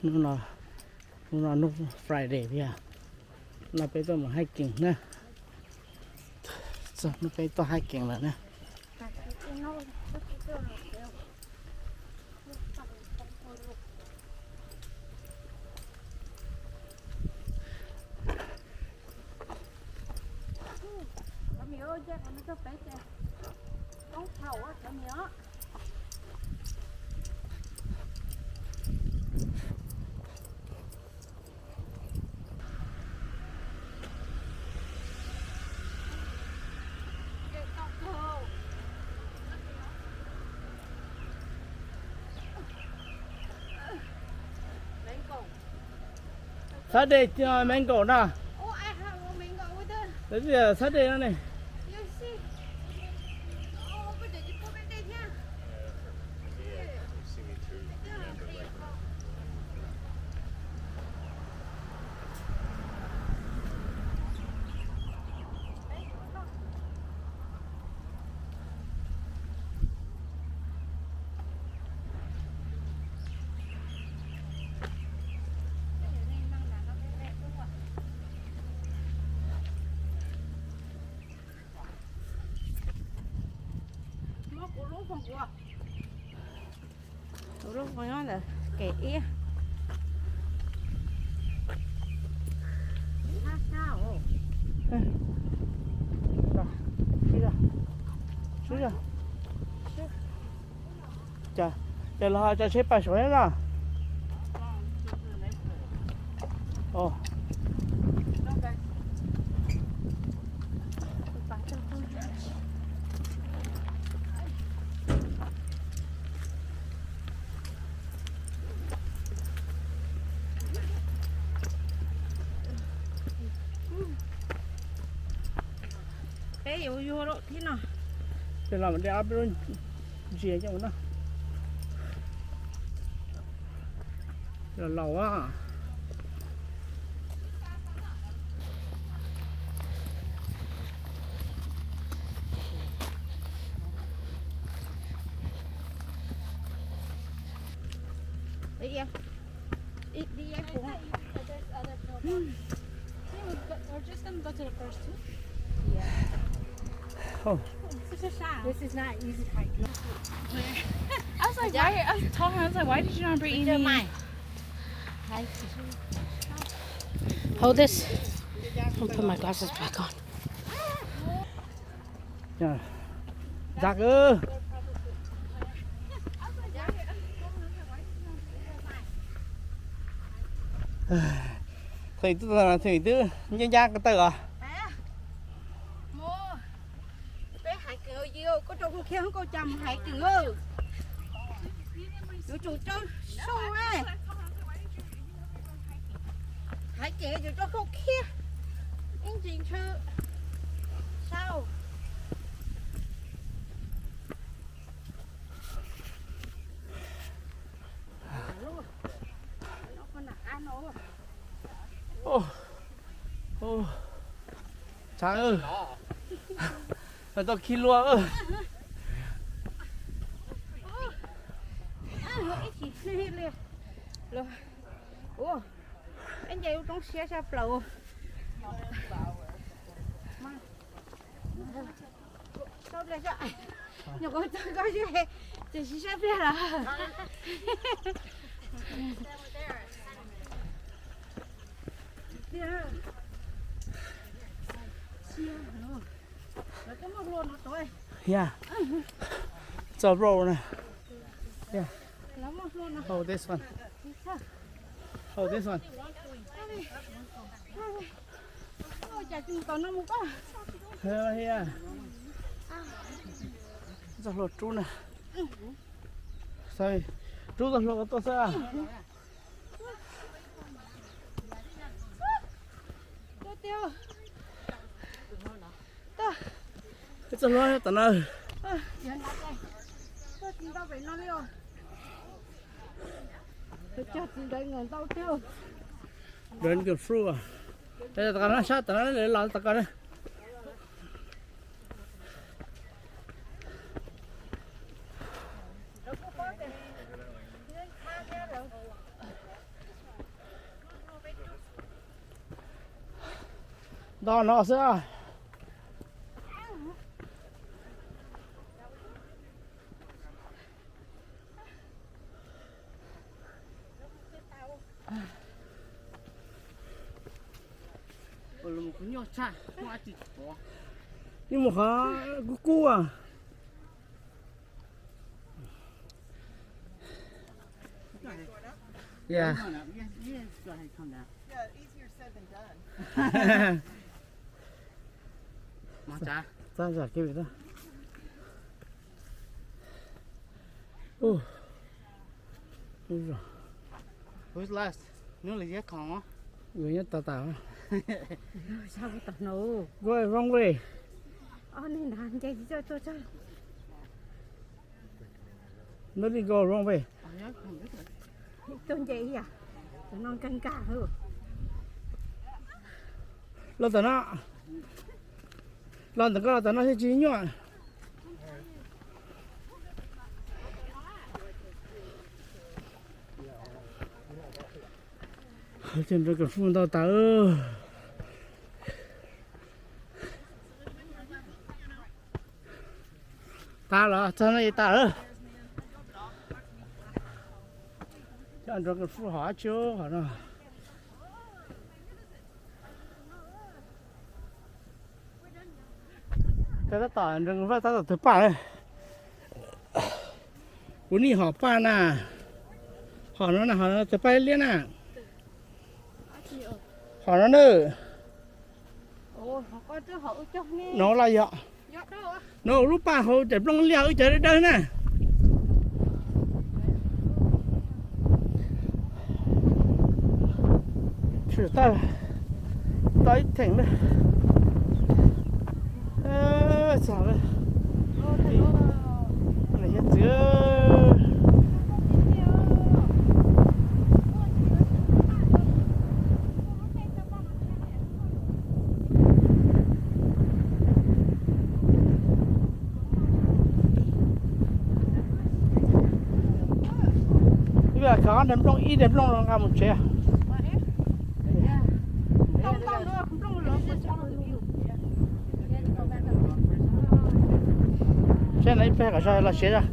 Hnub no, hnub no hnub Friday thiab, no peb tuaj mus hiking na. Txog hnub peb tuaj hiking lawm na. Xav de mango no. Xav de no ne. Kuv lub foos nyob ntawm kev iab. Ces los tso tsheb pais saum no. Peb yuav yuag lawm thiab no. Ces los de ob peb lub ntsia coj mus no. Los laus a. We're just gonna go to the first two. Yeah. Oh. This is not easy hike. I was like, why? I was talking. I was like, why did you not bring me? Hold this. I'm gonna put my glasses back on. Ntag. Thwm twb, thwm twb ncaj ncaj ko taw os. Peb hais kiag, koj rau khau khiab koj cas mus hais kiag. Yuav tsum rau sau, hais kiag yuav tsum rau khau khiab. Ib ntsis ntshaw sau. Tshav, tau khi lua. Ib chim li, ua, ib nce lub roob siab sab plaws. Nyuam qhuav txog koj, ces sib sab pliag lawm. Yog, txog road na. Hold this one. Hold this one. Hell yeah. Txoj hlua rub na. Rub txoj hlua ko tuaj xwb. Txoj hlua tom no. Dragon fruit. Tom ko no, sab tom no, los tom ko na. Nto no xwb. Yeej mus qhov kub kub. Yeah. Txaj zam kev li. Who's last? Nws li yog khom. Nws nyob tas tas. Wrong way. Nws li go wrong way. Tuaj nce ib yam, cov no nkag nkag. Los tom no, los ntawm koj los tom no thiaj tsis nyuaj. Cov nrog kawm fwj ntau tas. Tas los txog no tas lawm. Cov nrog kawm fwj hov dab tsi hov no. Tab tom nrog Vaj tab tom tawg paj. Kuv nim hom paj na. Hom no na, hom no tawg paj liab na. Hom no na. No los yog, no lub paj hauv cov nplooj liaj wb cov dawb dawb na. Tsis tau, tau ib theem na. Txog lawm. Txiv. Ib yam khav ob daim nplooj, ib daim nplooj los nqa mus tsev. Saib no ib pliag kom zog los siav zog.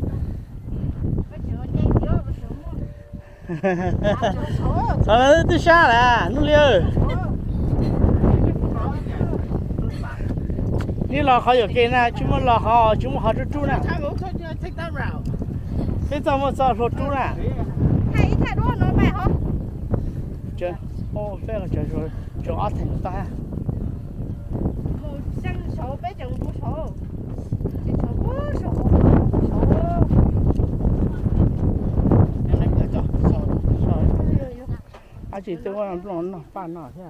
Twb sab lawm Nuj Liab. Neb los qhov yuam kev na, tsis muaj los qhov, tsis muaj qhov rub rub na. Peb txoj muaj txoj hlua rub na. Peb tsuas ob theem tag. Ab tsis twb ua nplooj noj paj noj thiab.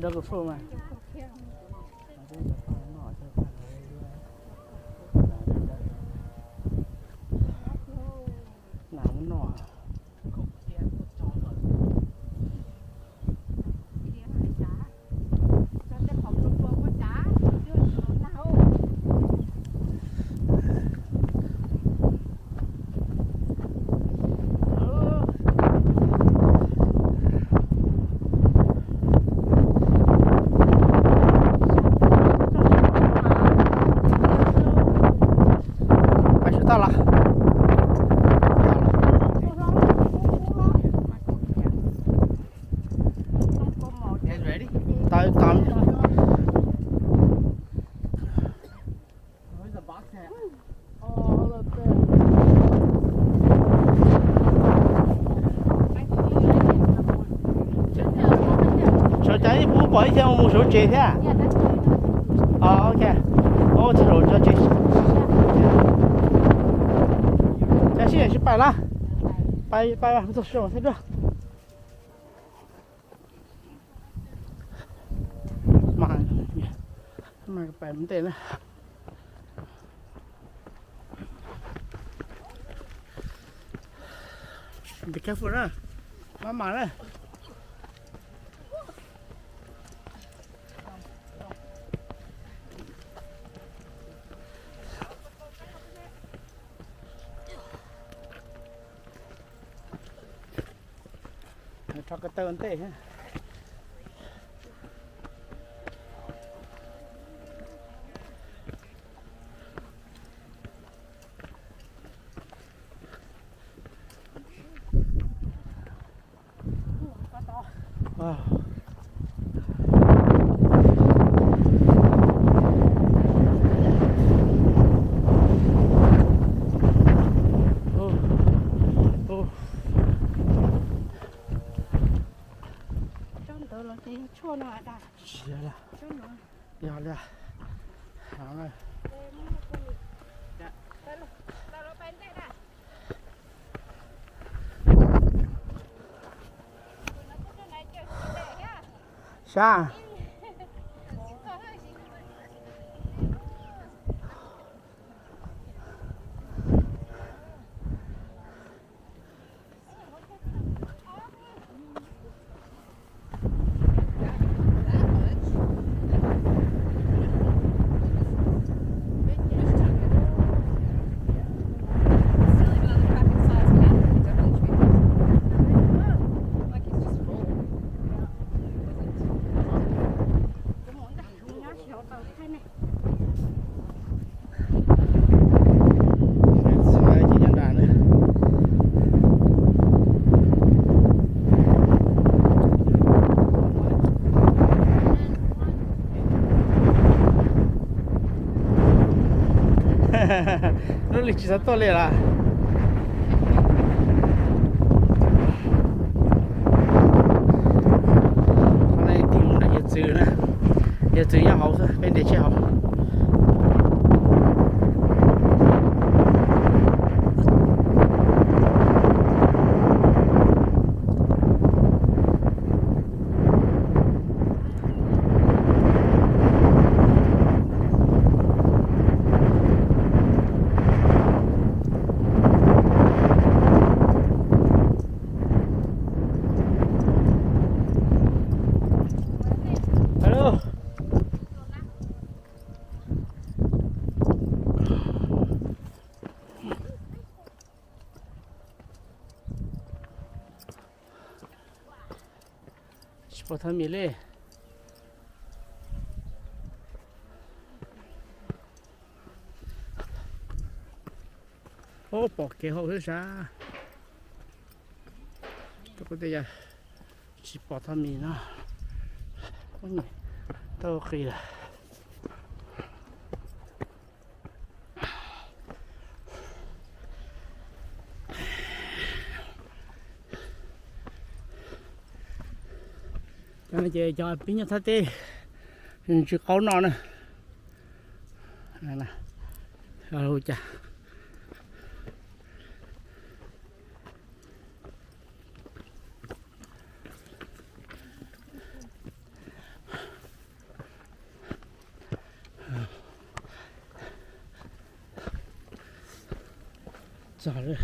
Dragon fruit mas. Nas muab noj. Pais sub toj los. Tau, tau. Sawv cas ib puas pom ib xyoos mus sawv tsev thiab. Ok, ua txog saum tsev. Cas sib yaim sib pais lawm. Pais, pais mus txog saum thiab dua. Mas, mas pais mus ntej na. Be careful na. Maj mam na. Rho ko taw ntej. Tsob ntawd los ces yog tshuaj no a dab. Tsis yog li. Tsob no. Yog li. Sab. Lub li tsis txhob tuaj li lawm. Qhov no tig mus nram yawg txwv na, yawg txwv nyob hauv xwb, peb nres tsheb hauv. Tsis pom thaj mis li. Ub, pom kev hauv xwb sas. Rau qhov tias tsis pom thaj mis no. Ub, tau qis lawm. Cov no ces cov pib nyob thaj teb, ntsws qaub noj na. Ua cas txog lawm.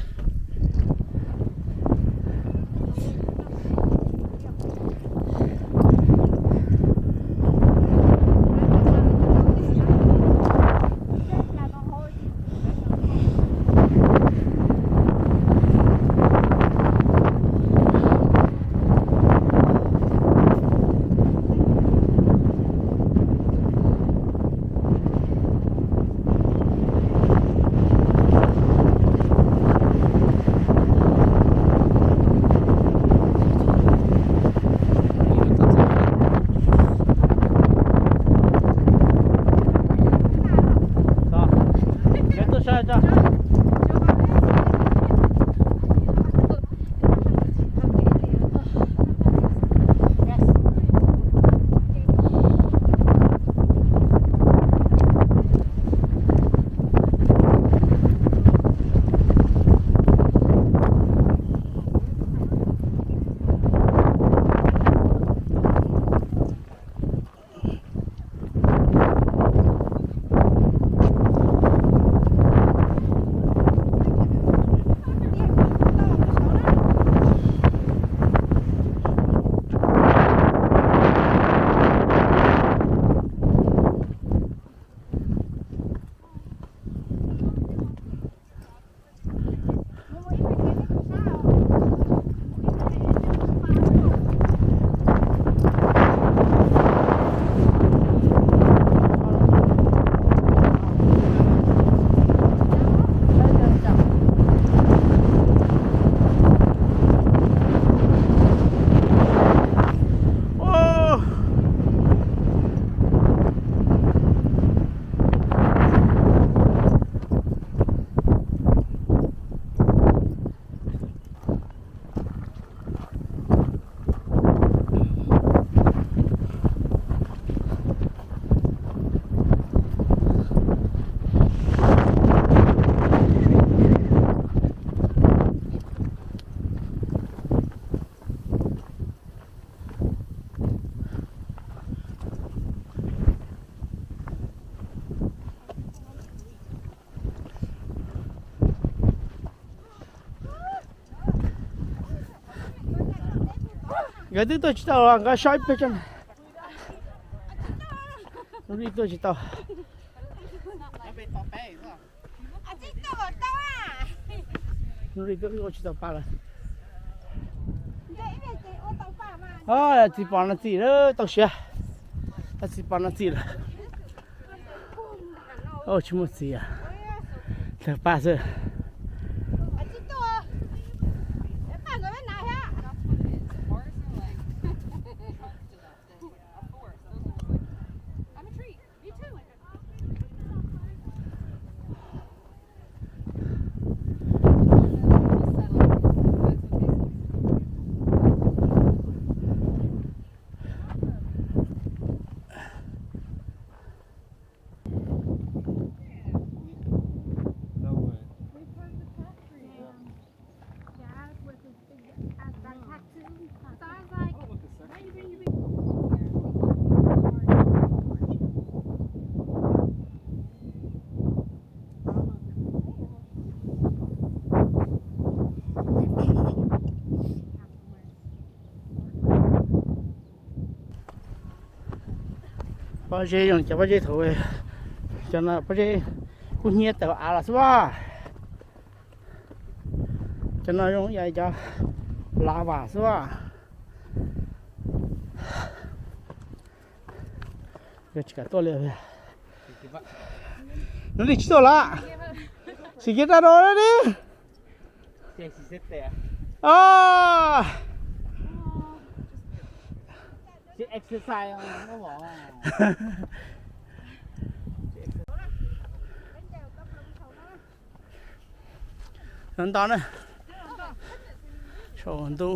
Nkawd twb tuaj tsis tau, nkawd so ib pliag tso. Hnub Lis tuaj tsis tau. Hnub Lis tuaj wb ua tsis tau pa lawm. Txiv pos no txim lawm, tau siav. Txiv pos no txim lawm. Tsis muaj txiv, tawg paj xwb. Pob zeb zoo li cov pob zeb thaum, cov no pob zeb kub hnyiab tawg av los xwb as. Cov no zoo ib yam cov lav vam xwb as. Tsis kam tuaj li. Hnub Lis tsis tuaj lawm. Sim kev rau rau li. Nto na, saum ntu,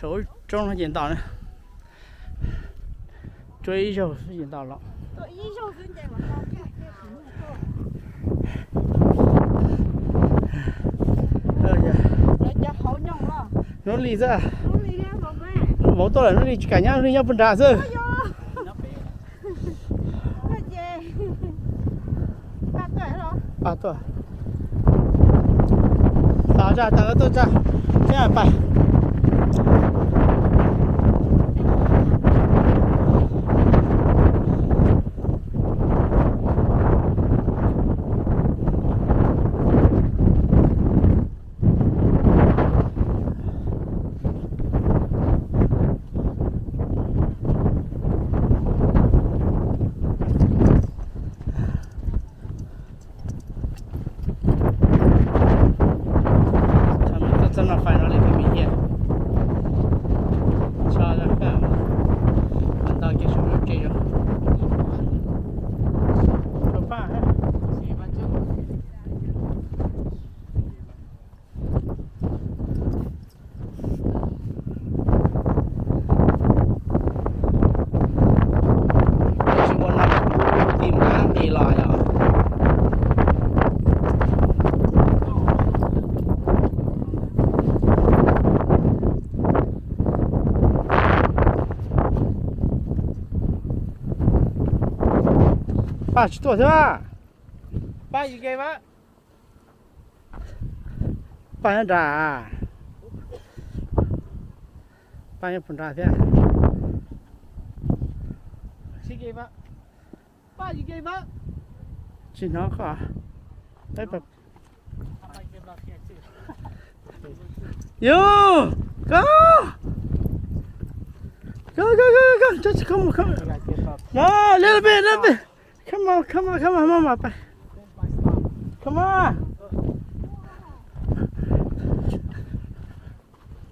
saum lub roob no ces nto na. Tsuas ib zaug xwb ces nto los. Hnub Lis xwb. Vauv tuaj lawm, Hnub Lis tsis kam nyob, Hnub Lis nyob puag nrad xwb. Paj tuaj. Tos tsa, tos tuaj tsa. Thiab paj. Txog no fais no li peb me thiab. Tso, ntau kiag saum lub tsev zoo. Tsis ua no, tim nqa nqis los yom. Paj tsis tuaj thiab. Paj tsis ke mas. Paj nyob nrad. Paj nyob puag nrad thiab. Tsis hnov qhov. Yus, koj, koj, koj, koj, koj, just come on, come on. No, a little bit, a little bit. Come on, come on, come on, mama. Come on.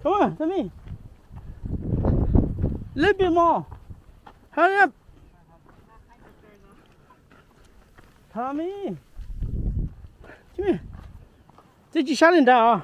Come on, Tommy. Little bit more. Hurry up. Tommy. Tommy. Twb tsis sab li nrad os.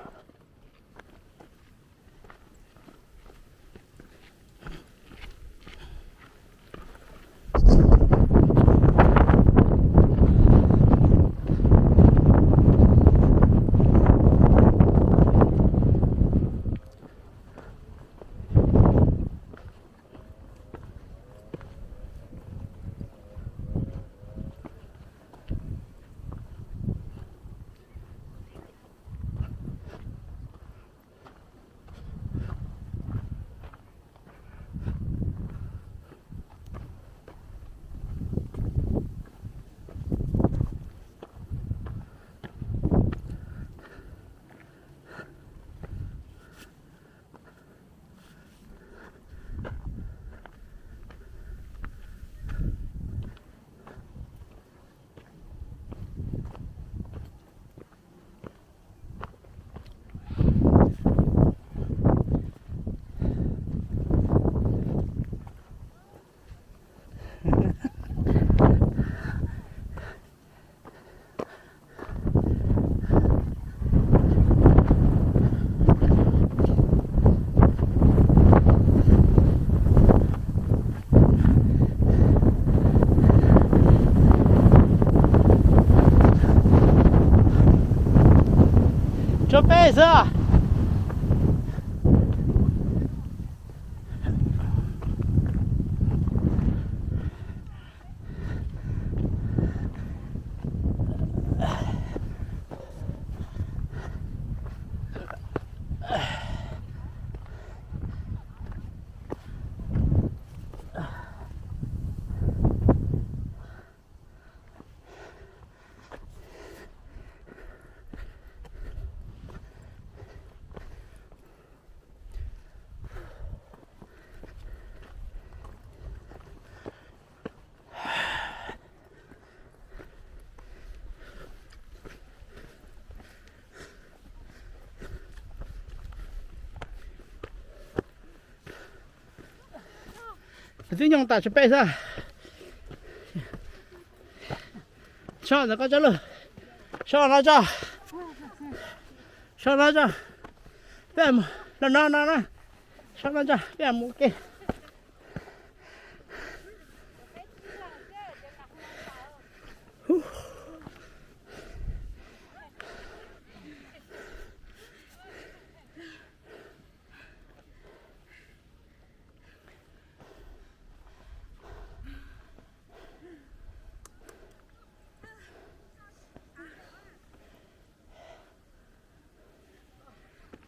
xwb. Twb nyoog tas tsis peb xwb. Soj ntawm koj tso lawm. Soj no tso. Soj no tso. Peb mus los no no na. Soj no tso peb mus ke.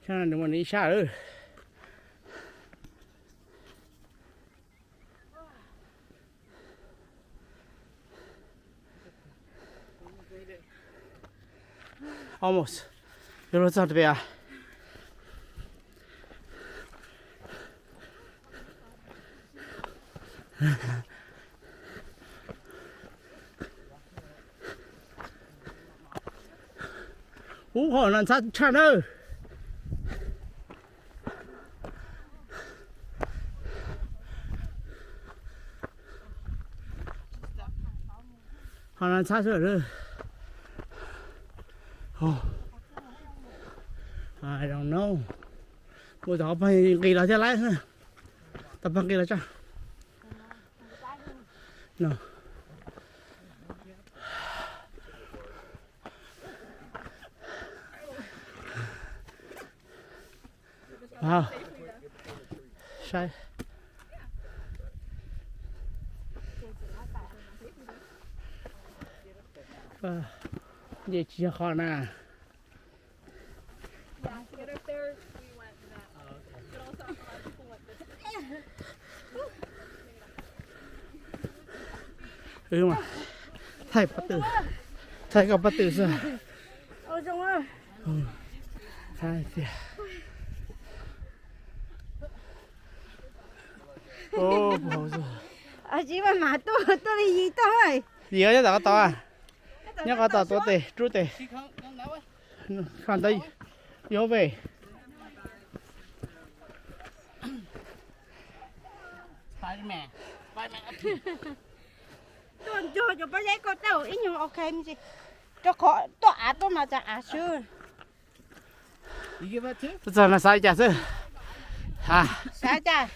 Sab no nws muaj nws ib sab lawm. Almost. Yuav luag txog rau pem. Ub, qhov no ntxhab tshaj nawb. Qhov no ntxhab xwb lawm. I don't know. Mus tom qhov pawg nqis los thiaj laib. Tom pawg nqis los tso. No. Wow. Saib. Nce tsis yog qhov na. Thaij pob tw, thaij koj pob tw xwb. Thaij tiag. Tsis mas mas tuaj tuaj li yig tau. Yig nyob tom qab tod, nyob qab tod tuav tes rub tes. Kho ntawd yuav ve. Tuaj nrog cov pob zeb ko tau ib nyuag ok me ntsis, rau qhov tuaj av tuaj mas cas av xwb. Txog no xav li cas xwb? Xav cas?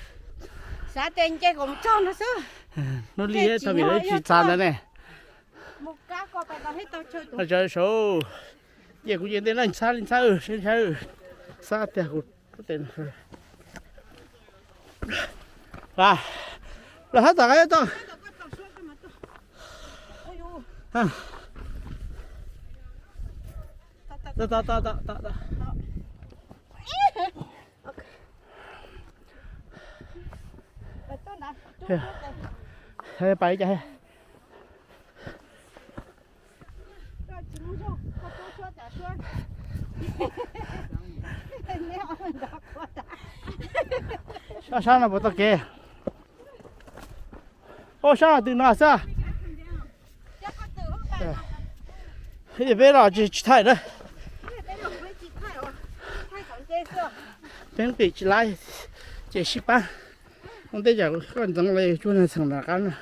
Xav tias nce kom mus txog no xwb. Hnub li thaum vim lawv tsis txav ntawd ne. Mus kab ko pais tau thiab tau chaw. Saud, cia kuv nce ntej na, ntxhab li ntxhab, seb ntxhab, xav tias kuv tes. Los hab tom qab tau. Pais li cas? Sab sab no puas tau kev? Ua sab no twg no xwb. Peb los tsis thaij na. Peb nqis tsis laib ces sib pab. Ua ntej tsam koj ntxeev los yog tsuag neeg txheem nram qab na.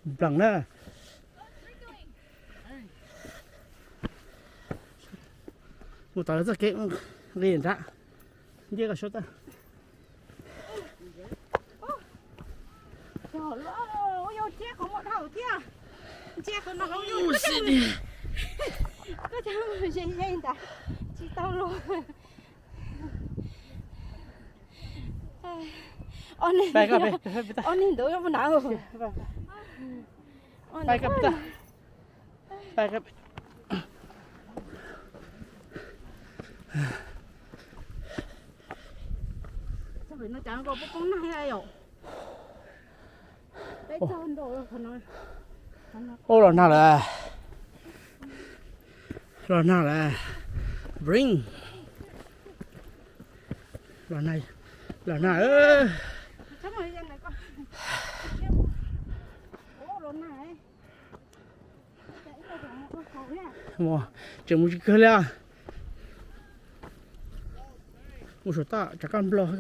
Nplees na. Mus tom lawv txoj kev nqis nrad. Nce koj suav tawb. Ua yau thiab qhov muag dhau thiab. Ntsia qhov no hauv yau. Koj cov ze ze ntawd tsis tau los. Ob niag ntawd na. Peb no cas nkaus poob poob nag yom. Peb txog ntua qhov no. Ub, los nag lawm. Los nag lawm. Bring. Los nag, los nag. Mus, tseem mus tsis kawg li. Mus saum toj rov qab nplo ko.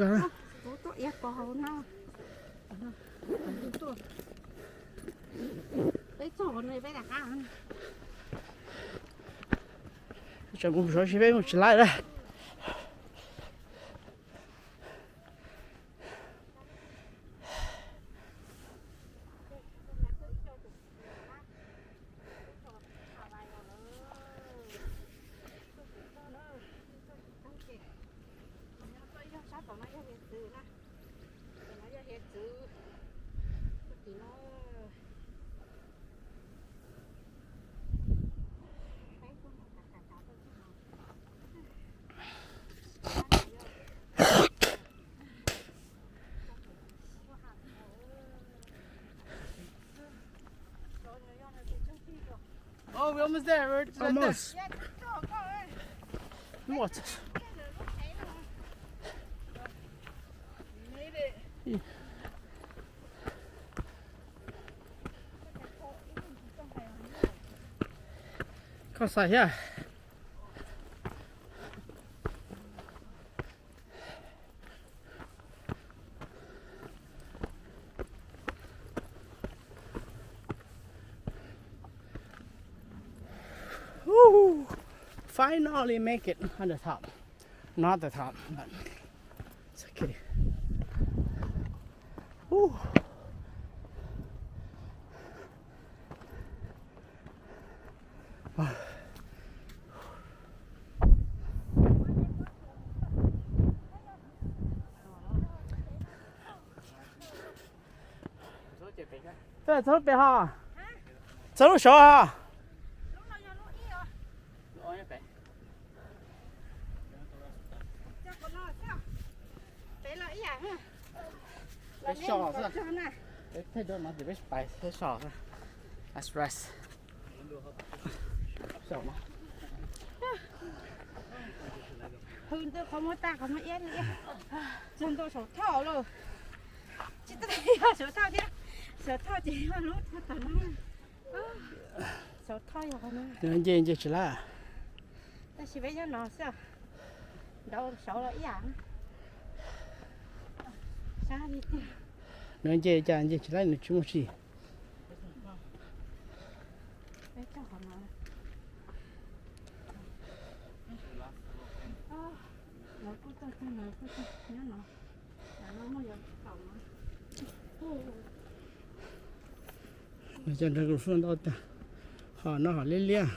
Tseem mus saud si peb mus tsis laib lawm. Sab tom no yog hiav txwv na, tom no yog hiav txwv. Tim no Oh, we're almost there. We're almost. What? Koj xav thiab. Woo! Finally make it on the top. Not the top, but it's okay. Woo! Txog lub pem ho. Txog lub saud ho. Peb so xwb. Peb so xwb. Let's rest. Hwv ntawm qhov muag tag qhov muag iab li. Txog ntua saum thoj lawm. Tsis tas yog saum thoj thiab, saum thoj ces yog lub thaj tod no. Saum thoj yog qhov no. Nws nce nce tsis laib. Tab sis peb nyob no xwb, nraud saud los ib yam. Sab li tiag. Nws nce cas nce tsis laib, nws tsis muaj tsi. Peb txog qhov no. Lawv kuj txog, lawv kuj txog nyob no. Cov nrog kuv hluaj ntau tag, ho no ho liab liab.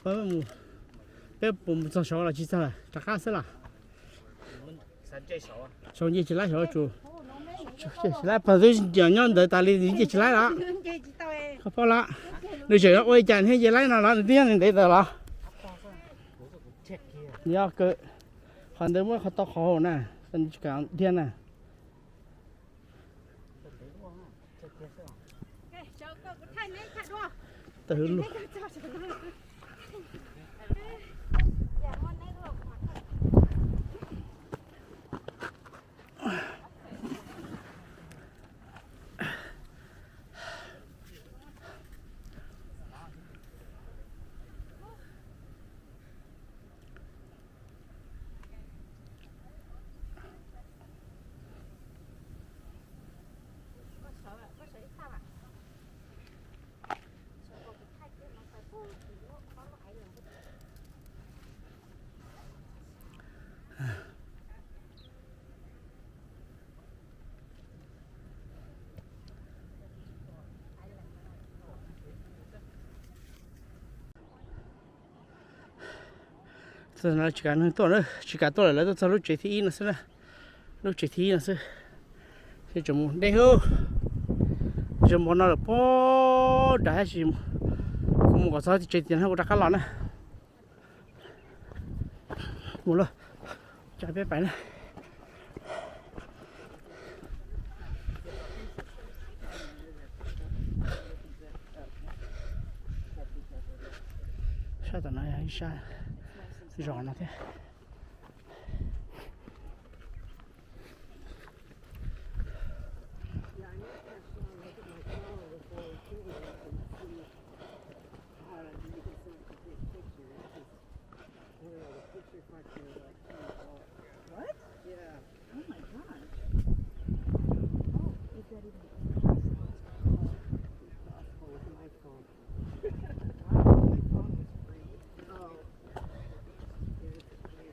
Peb mus, peb puas mus txog saud los tsis txog, rov qab xwb los? Saud nce tsis laib, saud tsuas nce tsis laib, pog twb nyob ntawd tas li nce tsis laib los? Koj paub los, nws tseem ua li cas thiaj nce laib no los, nws twb nyob ntev ntawd los? Yog kawg, qhov ntawd muaj qhov tau qhov hauv na, tsis kam dhia na. Tawg lug. Txog no tsis kam neeg tuaj na, tsis kam tuaj lawm, lawv tuaj txog lub tsev thib ib no xwb na. Lub tsev thib ib no xwb. Ces tseem mus deb hub. Zoo npaum no lawm puag nram, tab sis kuv mus kom txog tsev tias kuv rov qab los na. Mus lauj, coj peb pais na. Sab tom no yog ib sab zos no thiab. What? Yeah. Oh my gosh. Oh, is that even possible? It's possible with my phone. Wow, my phone was free. Oh. Yeah, it's free.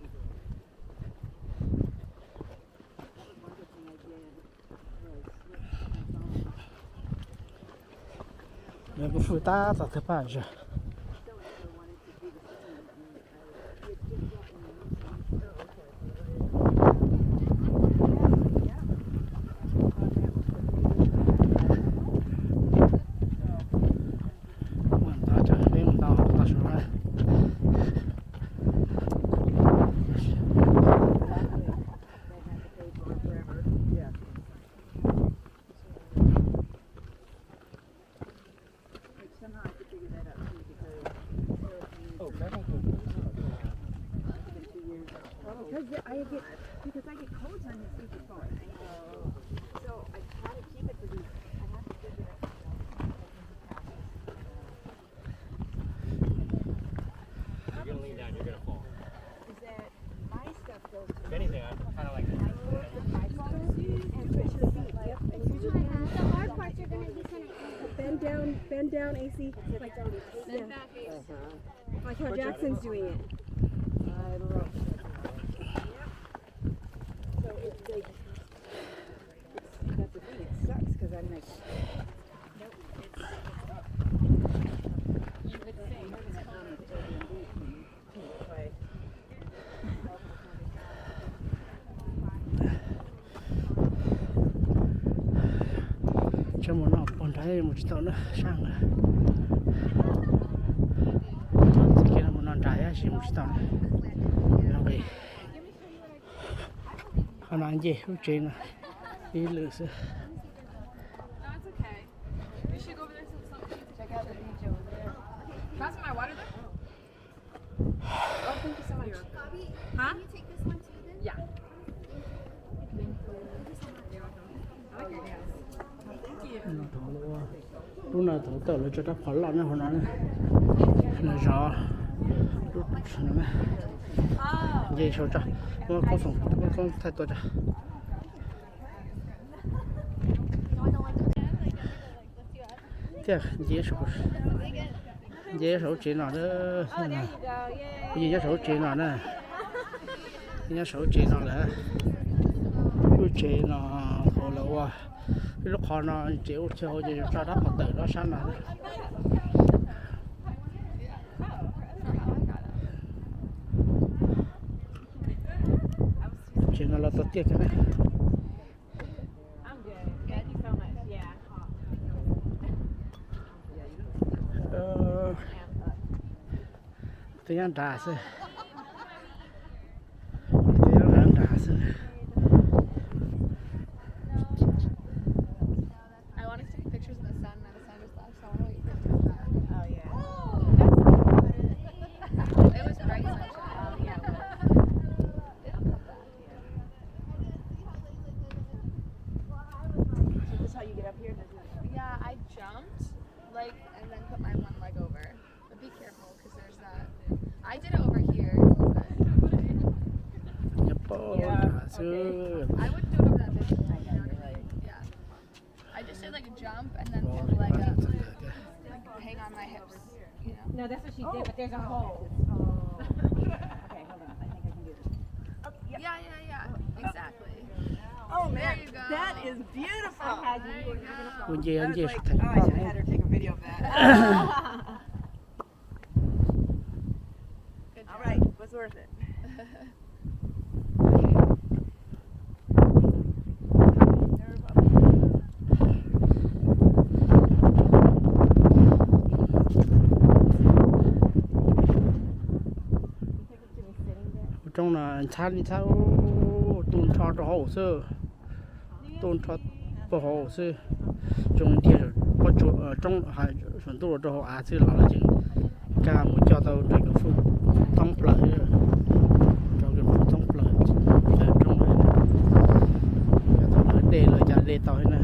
That was one good thing I did. Nws kuj fwj tab tom twg paj zog. Mus ntau, peb mus ntau tau saum no. Like, somehow I could figure that out too, because Oh, that one's open. Because I get, because I get codes on his speakerphone. So I try to keep it for these. I have to figure it out. You're gonna lean down, you're gonna fall. Is that my stuff goes to If anything, I'm kind of like I move the my stuff and switch the seat. Yep. And usually The hard parts are gonna be kind of Bend down, bend down, A C. Like, yeah. Like how Jackson's doing it. I love it. So it's like, it's, that's the thing, it sucks, 'cause I'm like, nope, it's, it's up. You would think. Tsheb mus no puag nrad mus tsis tau na, sab nqis. Txoj kev no mus no nrad tab sis mus tsis tau na. No nqis. Qhov no nce lub tsev no ib lwm xwb. That's my water though. Oh, thank you so much. Huh? Can you take this one too then? Yeah. Thank you. Thank you so much. You're welcome. Okay. Thank you. Lub no thaum tawm lawv tso rab phom loj nyob hauv no, lawv zov lub no. Nce saum tso, muab koob xoom, muab koob thaij tua tso. Thiab nce saum, nce saum lub tsev no, nce nyob saum lub tsev no na. Nyob saum lub tsev no lawm. Lub tsev no hauv lawv ua ib lub qhov no, tsev ua chaw hauv ces tso rab phom tawm rau sab no. Tsev no los tau tiaj thiab na. Twb nyob nrad xwb. Twb nyob nrad nrad xwb. I wanted to take pictures in the sun, and the sun just left, so I wanna wait for it to come back. Oh, yeah. It was bright sunshine. Oh, yeah, it was. It'll come back. So this is how you get up here? There's no— Yeah, I jumped, like, and then put my one leg over. But be careful, 'cause there's that. I did it over here. Nyob pem nrad xwb. I wouldn't do it over that big. I know, you're right. Yeah. I just did, like, a jump and then pull the leg up, like, hang on my hips, you know? No, that's what she did, but there's a hole. Okay, hold on. I think I can do this. Oh, yep. Yeah, yeah, yeah. Exactly. Oh, man. There you go. That is beautiful. I had you. There you go. Ua nce, ua nce saum theem. I was like, oh, I should have had her take a video of that. Good job. All right. Worth it. Roob no ntxhab li ntxhab, tu nrho rau hauv xwb, tu nrho puag hauv xwb. Zoo tiag, pob tsuas roob saum ntuj rau hauv av xwb los lawv tseem nkag mus cog tau nres kov fwj thoob plaws, rau kov fwj thoob plaws, cov roob, cov tau lawv dej lawv cov dej tau thiab na.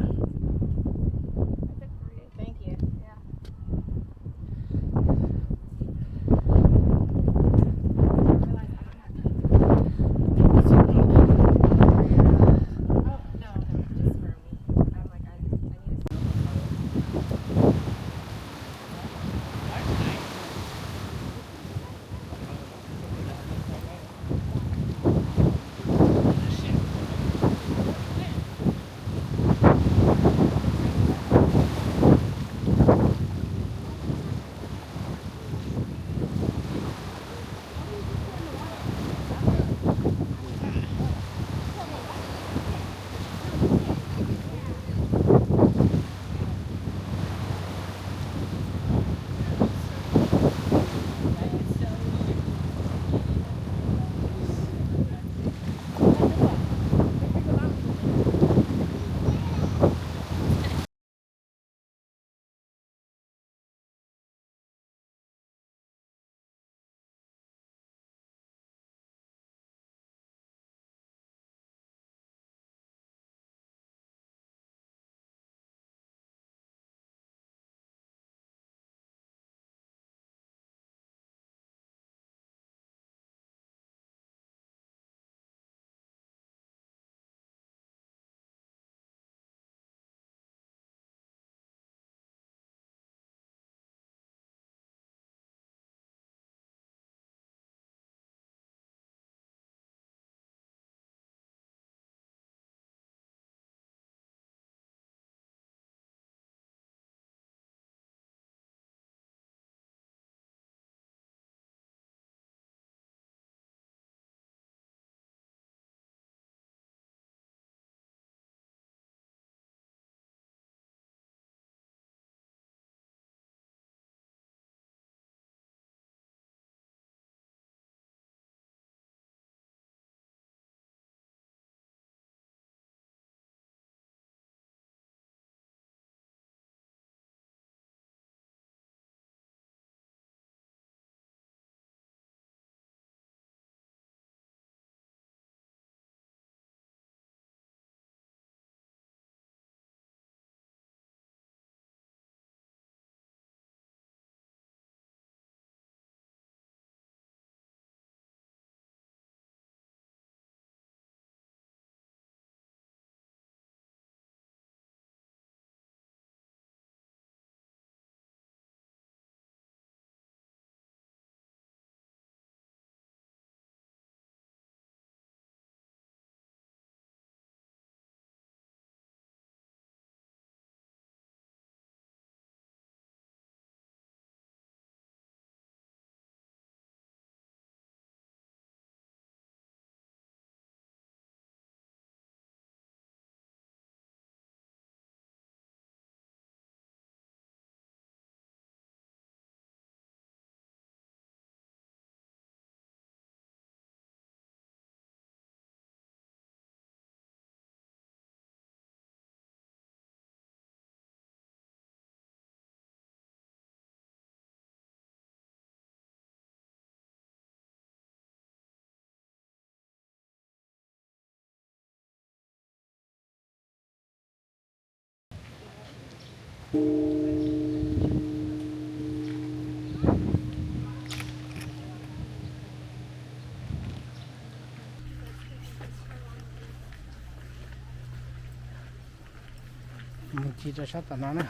Mus ci rau sab tom no na.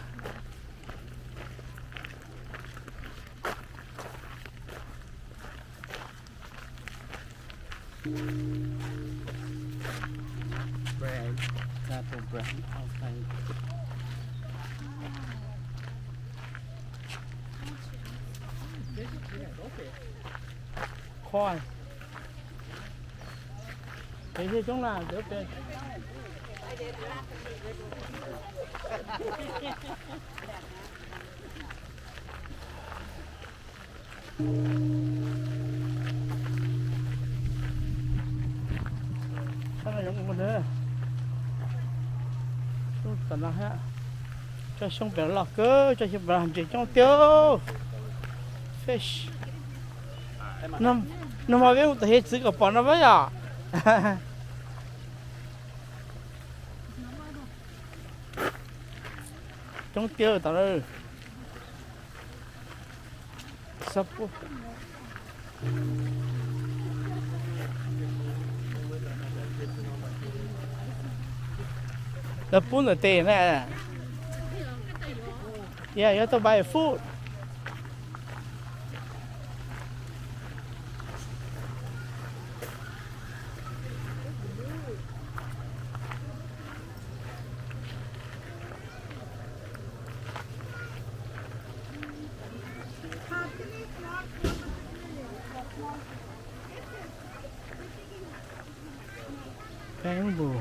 Bread, apple bread outside. Corn. Pem thiaj coob na, pem pem. Sab no zoo ua nws. Lub tom no thiab. Tsob xyoob pem loj kawg, tsob xyoob pem ntses coob tiag. Fish. Nag hmo peb mus tom hiav txwv kom pom no pab yom. Coob tiag tom na. Lawv pub ntawm tes na. Yeah, you have to buy food. Peb npus.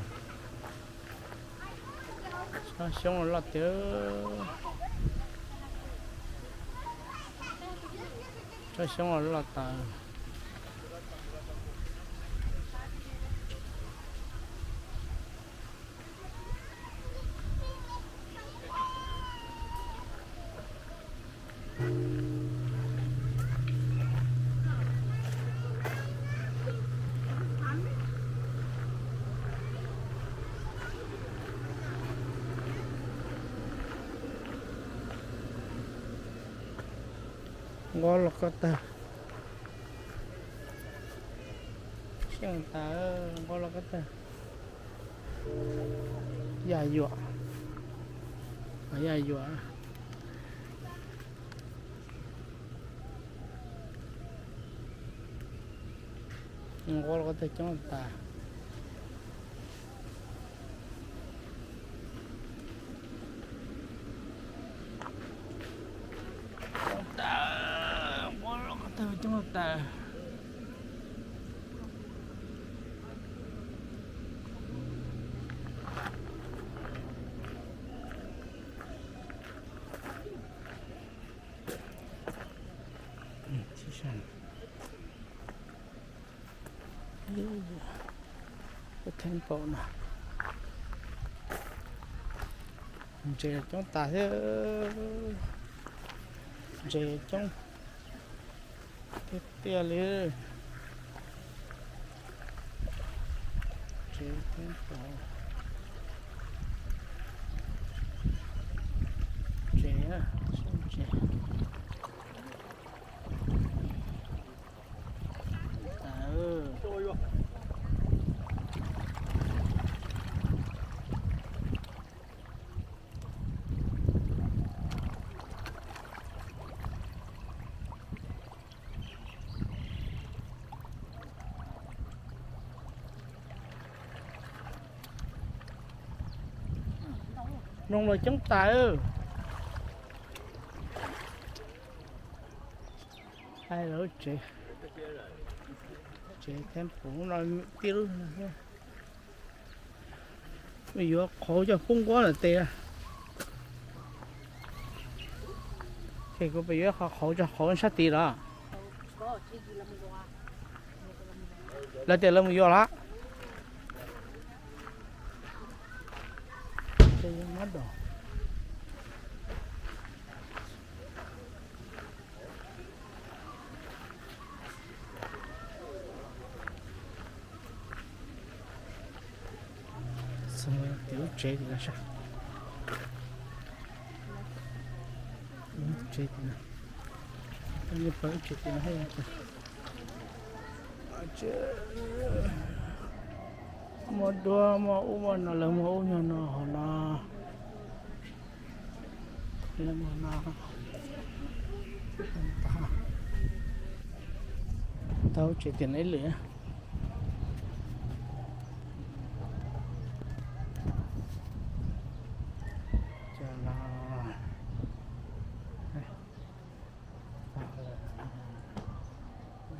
Tsob xyoob loj tiag. Tsob xyoob loj tas. Nqua los ko tag. Xyoo tas, nqua los ko tag. Yaj yuam, yaj yuam. Nqua los ko tag coob tas. Coob tas, nqua los ko tag coob tas. Temple no. Ntses coob tas thiab. Ntses coob tiag tiag li. Ntses thiab pom. Ntses, ntses. Noog los coob tas. Hais lawv tsev, tsev temple no tib lub no. Yuav qhauv coj pub nquab lawm tes. Ces kuv pem yuav qhov qhauv coj qhauv sab tid los. Lawv tias lawv mus yuav lawm. Tim lub tsev tim no saib. Lub tsev tim no. Peb lub tsev tim no. Muaj duab muaj ub muaj no, lawv muaj ub muaj no hauv no. Lawv muaj no. Tau tsev tim no ib lwm. Cov no,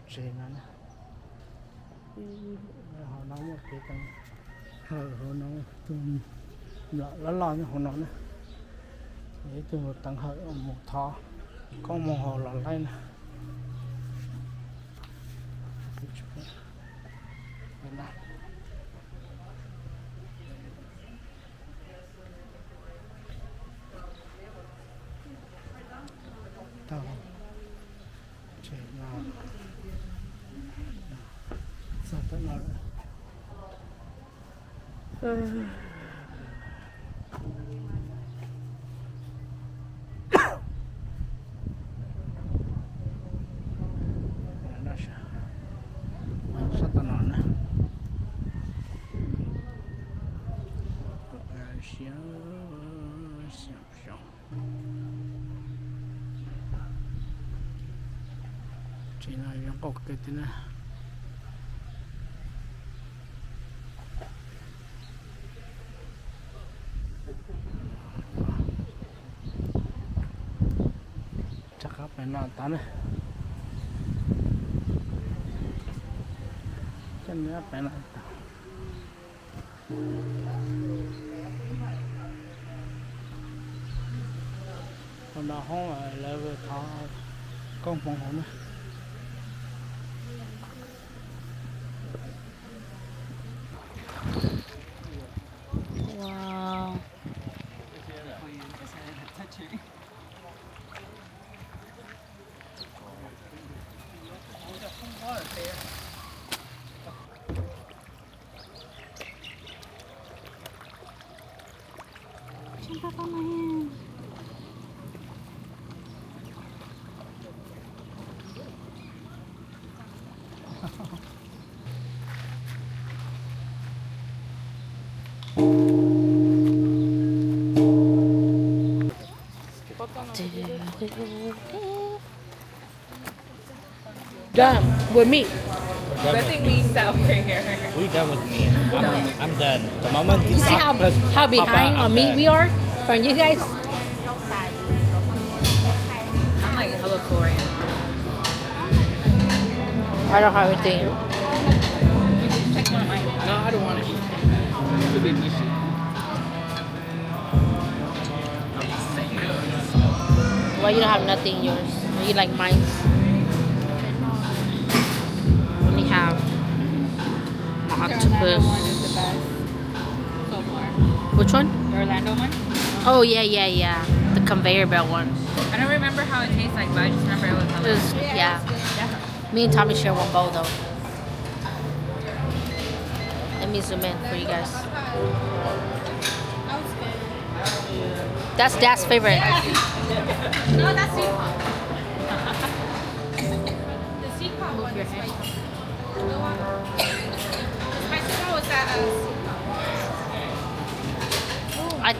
tsev no na. Hauv no muaj kev teev hawm, hauv no tus loj loj nyob hauv no na. Ib tug teev hawm mus thov koob hmoov hauv Los Laib na. Tau. Tsev no txog tom no lawm. Sab tom no na. Tsev no zoo nkauj kawg thiab na. Rov qab pem no tod na. Coj pem no tod. Hauv no hoob lawv thov koob hmoov hauv na. Wow. Done with me. I think we sat over here. We done with me. I'm, I'm done. The moment you see how, how behind on me we are from you guys? I'm like hella full right now. I don't have anything. Take one of mine. No, I don't want it. Too big, Lucy. Why you don't have nothing in yours? You like mine? Only have octopus. Which one? The Orlando one? Oh, yeah, yeah, yeah. The conveyor belt one. I don't remember how it tastes like, but I just remember it was. It was, yeah. Me and Tommy share one bowl, though. Let me zoom in for you guys. That's Dad's favorite. No, that's Seapom. The Seapom one is spicy. The one, the spicy one was at, uh,